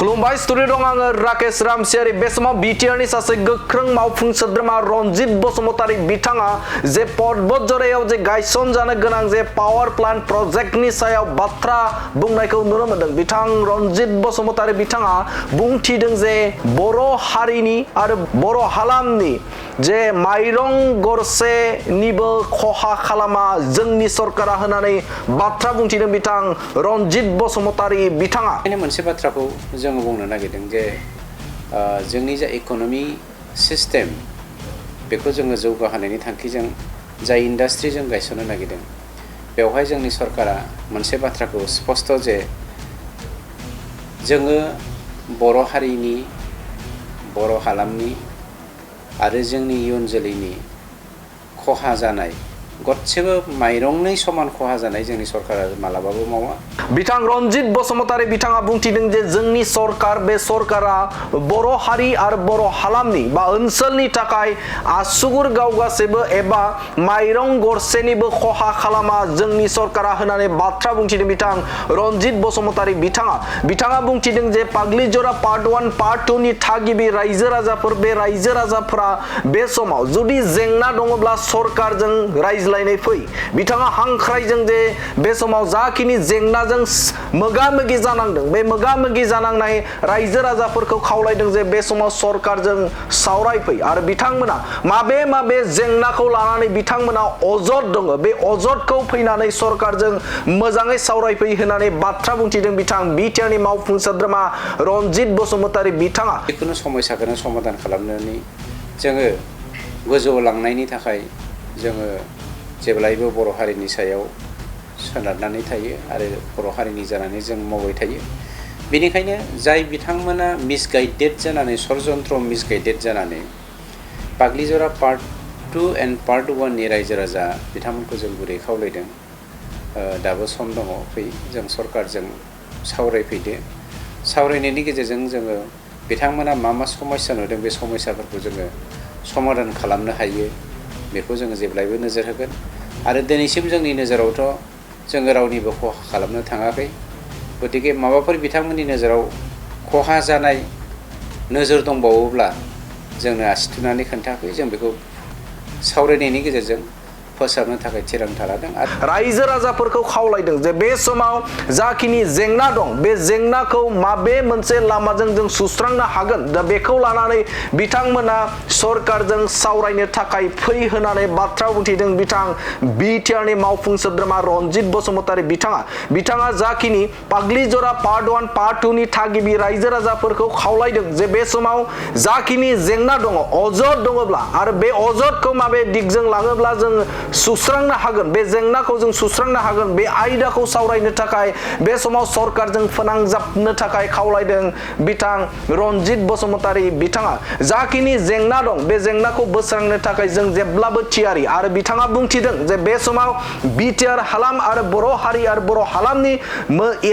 खुलुमबाय स्टुडिअ दं आङो राकेश रामसियारि बे समाव बिटिआरनि सासे गोख्रों मावफुं सोद्रोमा रनजित बसुमतारी बिथाङा जे पर्बत जरायाव जे गायसन जानो गोनां जे पावार प्लान्ट प्रोजेक्टनि सायाव बाथ्रा बुंनायखौ नुनो मोनदों। बिथां रनजित बसुमतारी बिथाङा बुंथिदों जे बर' हारिनि आरो बर' हालामनि जे माइरं गरसेनिबो खहा खालामा जोंनि सरकारा होननानै बाथ्रा बुंथिदों बिथां रनजित बसुमतारी बिथाङा। मोनसे बाथ्राखौ जों बुंनो नागिरदों जे जोंनि जा इक'नमि सिस्टेम बेखौ जोङो जौगाहोनायनि थांखिजों जाय इन्डास्ट्रि जों गायसननो नागिरदों बेवहाय जोंनि सरकारा मोनसे बाथ्राखौ स्पष्ट जे जोङो बर' हारिनि बर' हालामनि आरो जोंनि इयुन जोलैनि खहा जानाय गदसेबो माइरंनि समान खहा जानाय जोंनि सरकारा मालाबाबो मावा। बिथां रनजित बसुमतारी बिथाङा बुंथिदों जे जोंनि सरकार बे सरकारा बर' हारि आरो बर' हालामनि बा ओनसोलनि थाखाय आसुगुर गावगासेबो एबा माइरं गरसेनिबो खहा खालामा जोंनि सरकारा होननानै बाथ्रा बुंथिदों बिथां रनजित बसुमतारी बिथाङा बुंथिदों जे पाग्लिजरा पार्ट 1 पार्ट 2 नि थागिबि रायजो राजाफोर बे रायजो राजाफोरा बे समाव जुदि जेंना दङब्ला सरकारजों रायज्लायनाय फै। बिथाङा हांख्रायजों जे बे समाव जाखिनि जेंनाजों मोगा मोगि जानांदों बे मोगा मोगि जानांनाय रायजो राजाफोरखौ खावलायदों जे बे समाव सरकारजों सावरायफै आरो बिथांमोना माबे जेंनाखौ लानानै बिथांमोना अजद दङ बे अजदखौ फैनानै सरकारजों मोजाङै सावरायफै होननानै बाथ्रा बुंथिदों बिथां बिटिआरनि मावफुं सोद्रोमा रनजित बसुमतारी बिथाङा। जिखुनु समस्याखौनो समाधान खालामनानै जोङो गोजौआव लांनायनि थाखाय जोङो जेब्लायबो बर' हारिनि सायाव सोनारनानै थायो आरो बर' हारिनि जानानै जों मावबाय थायो। बेनिखायनो जाय बिथांमोना मिसगाइडेड जानानै षड़यन्त्र मिसगाइडेड जानानै पाग्लिजरा पार्ट 2 एन्ड पार्ट 1 नि रायजो राजा बिथांमोनखौ जों गुरै खावलायदों दाबो सम दङ फै जों सरकारजों सावरायफैदो। सावरायनायनि गेजेरजों जोङो बिथांमोना मा समस्या नुदों बे समस्याफोरखौ जोङो समाधान खालामनो हायो बेखौ जोङो जेब्लायबो नोजोर होगोन आरो दिनैसिम जोंनि नोजोरावथ' जोङो रावनिबो खहा खालामनो थाङाखै। गतिके माबाफोर बिथांमोननि नोजोराव खहा जानाय नोजोर दंबावोब्ला जोंनो आसि थुनानै खोन्थाफै जों बेखौ सावरायनायनि गेजेरजों फोसाबनो थाखाय थिरांथा लादों। रायजो राजाफोरखौ खावलायदों जे बे समाव जाखिनि जेंना दं बे जेंनाखौ माबे मोनसे लामाजों जों सुस्रांनो हागोन दा बेखौ लानानै बिथांमोना सरकारजों सावरायनो थाखाय फै होनानै बाथ्रा बुंथिदों बिथां बिटिआरनि मावफुं सोद्रोमा रनजित बसुमतारी बिथाङा जाखिनि पाग्लिजरा पार्ट 1 पार्ट 2 नि थागिबि रायजो राजाफोरखौ खावलायदों जे बे समाव जाखिनि जेंना दङ अजद दङब्ला आरो बे अजदखौ माबे दिगजों लाङोब्ला जों सुस्रांनो हागोन बे जेंनाखौ जों सुस्रांनो हागोन बे आयदाखौ सावरायनो थाखाय बे समाव सरकारजों फोनांजाबनो थाखाय खावलायदों बिथां रनजित बसुमतारी बिथाङा। जाखिनि जेंना दं बे जेंनाखौ बोस्रांनो थाखाय जों जेब्लाबो थियारि आरो बिथाङा बुंथिदों जे बे समाव बिटिआर हालाम आरो बर' हारि आरो बर' हालामनि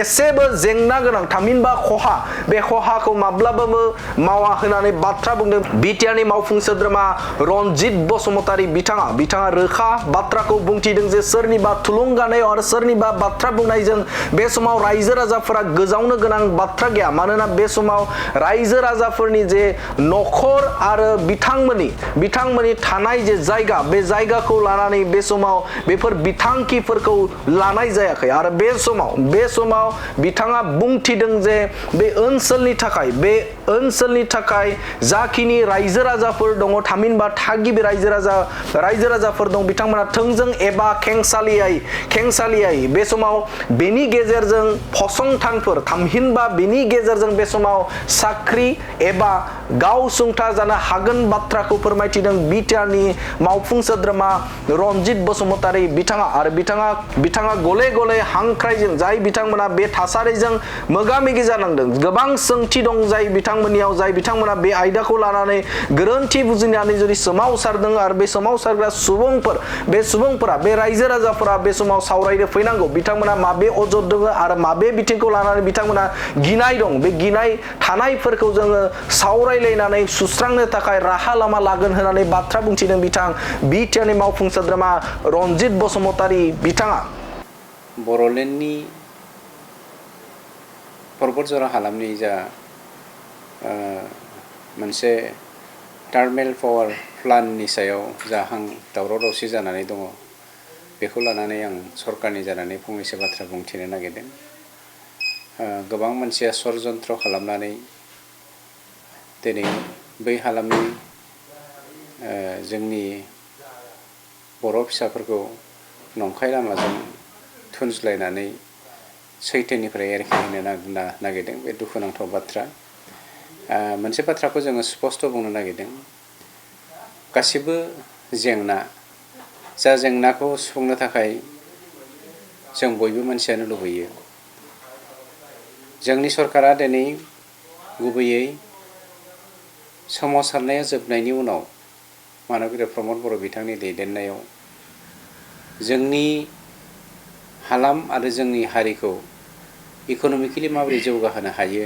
एसेबो जेंना गोनां थामहिनबा खहा बे खहाखौ माब्लाबाबो मावा होननानै बाथ्रा बुंदों बिटिआरनि मावफुं सोद्रोमा रनजित बसुमतारी बिथाङा रोखा बाथ्राखौ बुंथिदों जे सोरनिबा थुलुंगानायाव आरो सोरनिबा बाथ्रा बुंनायजों बे समाव रायजो राजाफोरा गोजावनो गोनां बाथ्रा गैया। मानोना बे समाव रायजो राजाफोरनि जे नखर आरो बिथांमोननि थानाय जे जायगा बे जायगाखौ लानानै बे समाव बेफोर बिथांखिफोरखौ लानाय जायाखै आरो बे समाव बिथाङा बुंथिदों जे बे ओनसोलनि थाखाय जाखिनि रायजो राजाफोर दङ थामहिनबा थागिबि रायजो राजाफोर दं बिथांमोना थोंजों एबा खेंसालियायै बे समाव बेनि गेजेरजों फसंथानफोर थामहिनबा बेनि गेजेरजों बे समाव साख्रि एबा गाव सुंथा जानो हागोन बाथ्राखौ फोरमायथिदों बिटिआरनि मावफुं सोद्रोमा रनजित बसुमतारी बिथाङा गले गले हांख्रायजों जाय बिथांमोना बे थासारिजों मोगा मोगि जानांदों गोबां सोंथि दं जाय बिथांमोना बे आयदाखौ लानानै गोरोन्थि बुजिनानै जुदि सोमावसारदों आरो बे सोमावसारग्रा सुबुंफोरा बे रायजो राजाफोरा बे समाव सावरायनो फैनांगौ बिथांमोना माबे अजद दङ आरो माबे बिथिंखौ लानानै बिथांमोना गिनाय दं बे गिनाय थानायफोरखौ जोङो सावरायलायनानै सुस्रांनो थाखाय राहा लामा लागोन होननानै बाथ्रा बुंथिदों बिथां बिटिआरनि मावफुं सोद्रोमा रनजित बसुमतारी बिथाङा। बर'लेण्डनि पर्बतजरा हालामनि जा मोनसे टार्मेल पावार प्लान्टनि सायाव जाहां दावराव दावसि जानानै दङ बेखौ लानानै आं सरकारनि जानानै फंनैसो बाथ्रा बुंथिनो नागिरदों। गोबां मानसिया षड़यन्त्र खालामनानै दिनै बै हालामनि जोंनि बर' फिसाफोरखौ नंखाय लामाजों थुनज्लायनानै सैथोनिफ्राय एरखेहोनो नागिरदों। बे दुखुनांथाव बाथ्रा। मोनसे बाथ्राखौ जोङो स्पष्ट बुंनो नागिरदों। गासिबो जेंना जा जेंनाखौ सुफुंनो थाखाय जों बयबो मानसियानो लुबैयो। जोंनि सरकारा दिनै गुबैयै सोमावसारनाया जोबनायनि उनाव मानगोरिया प्रमद बर' बिथांनि दैदेननायाव जोंनि हालाम आरो जोंनि हारिखौ इक'नमिकेलि माबोरै जौगाहोनो हायो,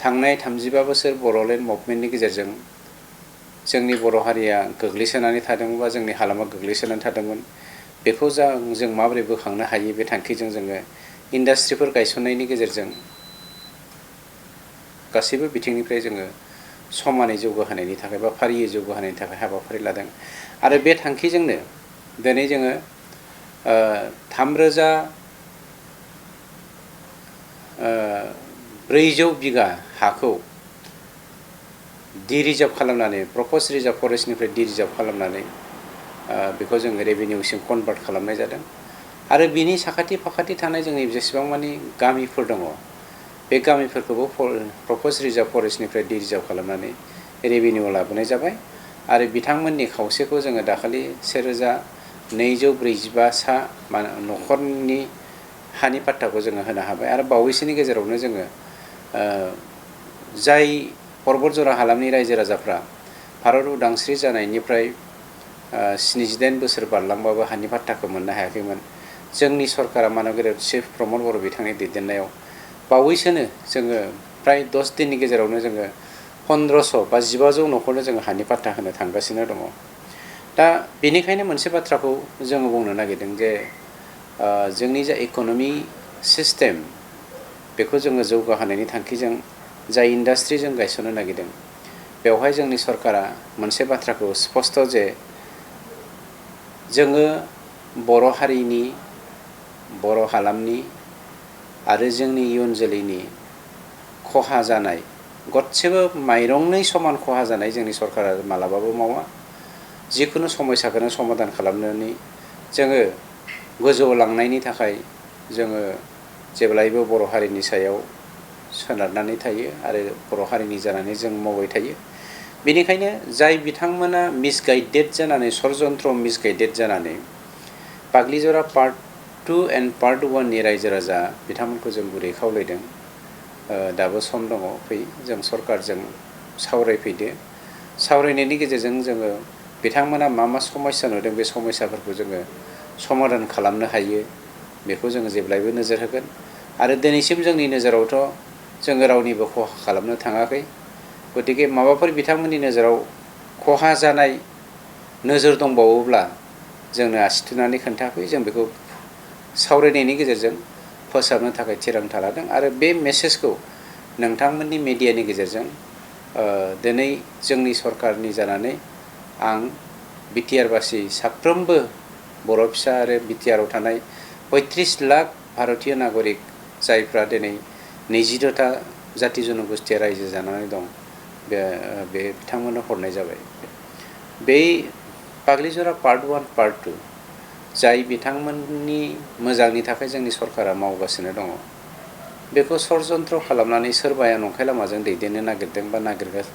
थांनाय 35 बोसोर बर'लेण्ड मुभमेन्टनि गेजेरजों जोंनि बर' हारिया गोग्लैसोनानै थादोंमोन, जोंनि हालामा गोग्लैसोनानै थादोंमोन, बेखौ जों माबोरै बोखांनो हायो बे थांखिजों जोङो इन्डास्ट्रिफोर गायसननायनि गेजेरजों गासैबो बिथिंनिफ्राय जोङो समानै जौगाहोनायनि थाखाय बा फारियै जौगाहोनायनि थाखाय हाबाफारि लादों। आरो बे थांखिजोंनो दिनै जोङो 3,400 बिगा हाखौ डि-रिजार्भ खालामनानै प्रप'ज रिजार्भ फरेस्टनिफ्राय डि-रिजार्भ खालामनानै बेखौ जोङो रेभिनिउसिम कनभार्ट खालामनाय जादों। आरो बिनि साखाथि फाखाथि थानाय जोंनि जेसेबां मानि गामिफोर दङ बे गामिफोरखौबो प्रप'ज रिजार्भ फरेस्टनिफ्राय डि-रिजार्भ खालामनानै रेभिनिउ लाबोनाय जाबाय। आरो बिथांमोननि खावसेखौ जोङो दाखालि 1,245 न'खरनि हानि पाट्टाखौ जोङो होनो हाबाय। आरो बावैसोनि गेजेरावनो जोङो जाय परबतजरा हालामनि रायजो राजाफ्रा भारत उदांस्रि जानायनिफ्राय 78 बोसोर बारलांबाबो हानि पाट्टाखौ मोननो हायाखैमोन, जोंनि सरकारा मानगोरिया चिफ प्रमद बर' बिथांनि दैदेननायाव बावैसोनो जोङो प्राय 10 दिननि गेजेरावनो जोङो 1500 बा 1500 न'खरनो जोङो हानि पाट्टा होनो थांगासिनो दङ। दा बेनिखायनो मोनसे बाथ्राखौ जोङो बुंनो नागिरदों जे जोंनि जा इक'नमि सिस्टेम बेखौ जोङो जौगाहोनायनि थांखिजों जाय इन्डास्ट्रि जों गायसननो नागिरदों बेवहाय जोंनि सरकारा मोनसे बाथ्राखौ स्पष्ट जे जोङो बर' हारिनि, बर' हालामनि आरो जोंनि इयुन जोलैनि खहा जानाय गदसेबो माइरंनि समान खहा जानाय जोंनि सरकारा मालाबाबो मावा। जिखुनु समस्याखौनो समाधान खालामनानै जोङो गोजौआव लांनायनि थाखाय जोङो जेब्लायबो बर' हारिनि सायाव सोनारनानै थायो आरो बर' हारिनि जानानै जों मावबाय थायो। बेनिखायनो जाय बिथांमोना मिसगाइडेड जानानै षड़यन्त्र मिसगाइडेड जानानै बाग्लिजरा पार्ट 2 एन्ड पार्ट 1 नि रायजो राजा बिथांमोनखौ जों गुरै खावलायदों। दाबो सम दङ, फै जों सरकारजों सावरायफैदो। सावरायनायनि गेजेरजों जोङो बिथांमोना मा मा समस्या नुदों बे समस्याफोरखौ जोङो समाधान खालामनो हायो बेखौ जोङो जेब्लायबो नोजोर होगोन। आरो दिनैसिम जोंनि नोजोरावथ' जोङो रावनिबो खहा खालामनो थाङाखै। गतिके माबाफोर बिथांमोननि नोजोराव खहा जानाय नोजोर दंबावोब्ला जोंनो आसि थुनानै खोन्थाफै, जों बेखौ सावरायनायनि गेजेरजों फोसाबनो थाखाय थिरांथा लादों। आरो बे मेसेजखौ नोंथांमोननि मिडियानि गेजेरजों दिनै जोंनि सरकारनि जानानै आं बिटिआर बासि साफ्रोमबो बर' फिसा आरो बिटिआरआव थानाय 35 लाख भारतीय नागरिक जायफ्रा दिनै 22टा जाति जनगोष्ठीया रायजो जानानै दं बे बिथांमोननो हरनाय जाबाय। बे बाग्लिजरा पार्ट 1 पार्ट 2 जाय बिथांमोननि मोजांनि थाखाय जोंनि सरकारा मावगासिनो दङ बेखौ षड़यन्त्र खालामनानै सोरबाया नंखाय लामाजों दैदेननो नागिरदों बा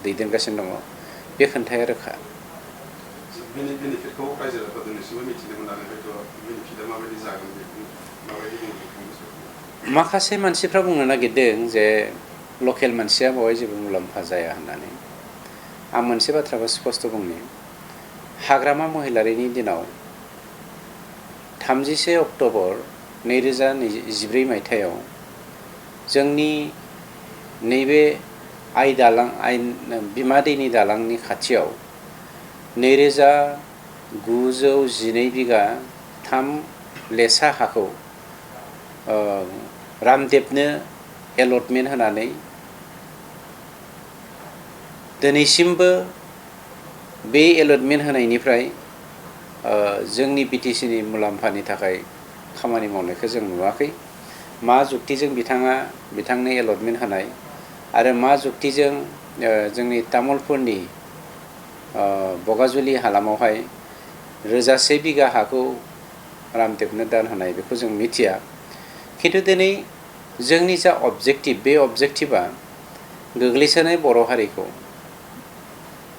दैदेनगासिनो दङ बे खोन्थाया रोखा। बेनिफिटखौ रायजो राजाफोरा दिनैसिमबो मिथिनो मोनाखै, हयथ' बेनिफिटआ माबायदि जागोन बेखौ माबायदि बुंनो? माखासे मानसिफ्रा बुंनो नागिरदों जे लकेल मानसिया बेवहाय जेबो मुलाम्फा जाया होननानै। आं मोनसे बाथ्राखौ स्पष्ट बुंनि, हाग्रामा महिलारिनि दिनाव 31 अक्ट'बर 2014 मायथाइयाव जोंनि नैबे बिमा दैनि दालांनि खाथियाव 2,912 बिगा 3 लेसा हाखौ रामदेबनो एलटमेन्ट होनानै दिनैसिमबो बे एलटमेन्ट होनायनिफ्राय जोंनि बिटिसिनि मुलाम्फानि थाखाय खामानि मावनायखौ जों नुवाखै। मा जुक्तिजों बिथांनो एलटमेन्ट होनाय आरो मा जुक्तिजों जोंनि तामुलपुरनि बगाजुलि हालामावहाय 1000 बिगा हाखौ रामदेबनो दान होनाय बेखौ जों मिथिया। खिन्थु दिनै जोंनि जा अबजेक्टिभ बे अबजेक्टिभा गोग्लैसोनाय बर' हारिखौ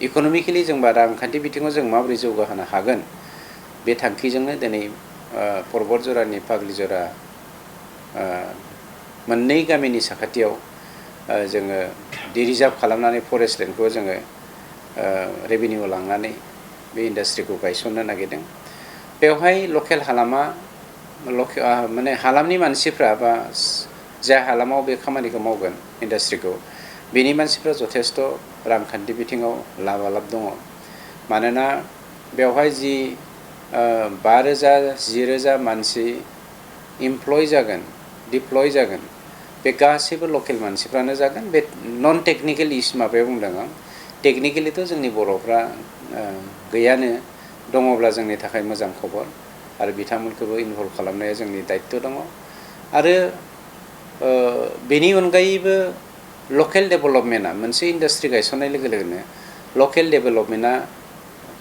इक'नमिकेलि जों बा रांखान्थि बिथिङाव जों माबोरै जौगाहोनो हागोन बे थांखिजोंनो दिनै परबतजरानि फाग्लिजरा मोननै गामिनि साखाथियाव जोङो रिजार्भ खालामनानै फरेस्ट लेन्डखौ जोङो रेभिनिउ लांनानै बे इन्डास्ट्रिखौ गायसननो नागिरदों। बेवहाय लकेल हालामा माने हालामनि मानसिफ्रा बा जाय हालामाव बे खामानिखौ मावगोन इन्डास्ट्रिखौ बेनि मानसिफ्रा जथेस्थ' रांखान्थि बिथिङाव लाबालाब दङ। मानोना बेवहाय जि 5000 10,000 मानसि इमप्लय जागोन डिप्लय जागोन बे गासैबो लकेल मानसिफ्रानो जागोन। बे नन टेक्निकेल माबायाव बुंदों आं। टेक्निकेलिथ' जोंनि बर'फ्रा गैयानो, दङब्ला जोंनि थाखाय मोजां खबर आरो बिथांमोनखौबो इनभल्भ खालामनाया जोंनि दायित्व दङ। आरो बेनि अनगायैबो लकेल डेभेलपमेन्टआ मोनसे इन्डास्ट्रि गायसननाय लोगो लोगोनो लकेल डेभेलपमेन्टआ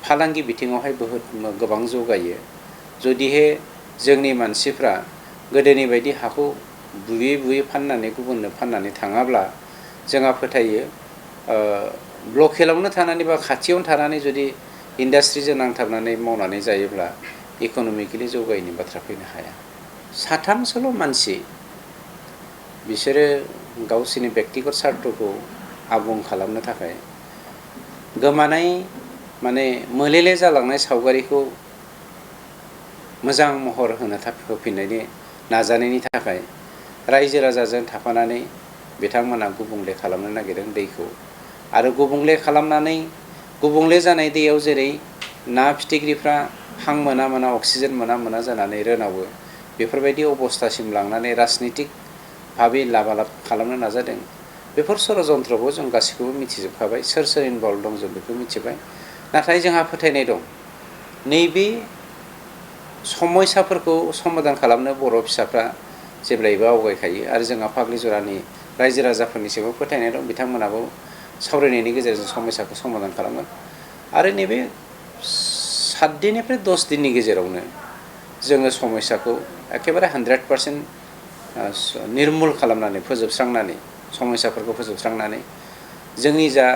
फालांगि बिथिङावहाय गोबां जौगायो। जुदिहे जोंनि मानसिफ्रा गोदोनि बायदि हाखौ बुयै बुयै फाननानै गुबुननो फाननानै थाङाब्ला जोंहा फोथायो लकेलावनो थानानै बा खाथियावनो थानानै जुदि इन्डास्ट्रिजों नांथाबनानै मावनानै जायोब्ला इक'नमिकेलि जौगायैनि बाथ्रा फैनो हाया। साथामसोल' मानसि बिसोरो गावसोरनि बेक्तिगत सार्थखौ आबुं खालामनो थाखाय गोमानाय माने मोलेले जालांनाय सावगारिखौ मोजां महर होफिननायनि नाजानायनि थाखाय रायजो राजाजों थाफानानै बिथांमोना गुबुंले खालामनो नागिरदों दैखौ। आरो गुबुंले जानाय दैयाव जेरै ना फिथिख्रिफ्रा हां मोना अक्सिजेन मोना जानानै रोनावो, बेफोरबायदि अबस्थासिम लांनानै राजनितिक भाबै लाबालाब खालामनो नाजादों। बेफोर षड़यन्त्रखौ जों गासैखौबो मिथिजोबखाबाय, सोर इनभल्भ दं जों बेखौ मिथिबाय। नाथाय जोंहा फोथायनाय दं नैबे समयसाफोरखौ समाधान खालामनो बर' फिसाफ्रा जेब्लायबो आवगायखायो। आरो जोंहा फाग्लिजरानि रायजो राजाफोरनि सायावबो फोथायनाय दं, बिथांमोनाबो सावरायनायनि गेजेरजों समयसाखौ समाधान खालामगोन। आरो नैबे 7 दिननिफ्राय 10 दिननि गेजेरावनो जोङो समयसाखौ एखेबारे 100% निर्मुल खालामनानै फोजोबस्रांनानै समयसाफोरखौ फोजोबस्रांनानै जोंनि जा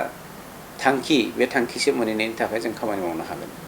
थांखि बे थांखिसिम मोनहैनायनि थाखाय जों खामानि मावनो हागोन।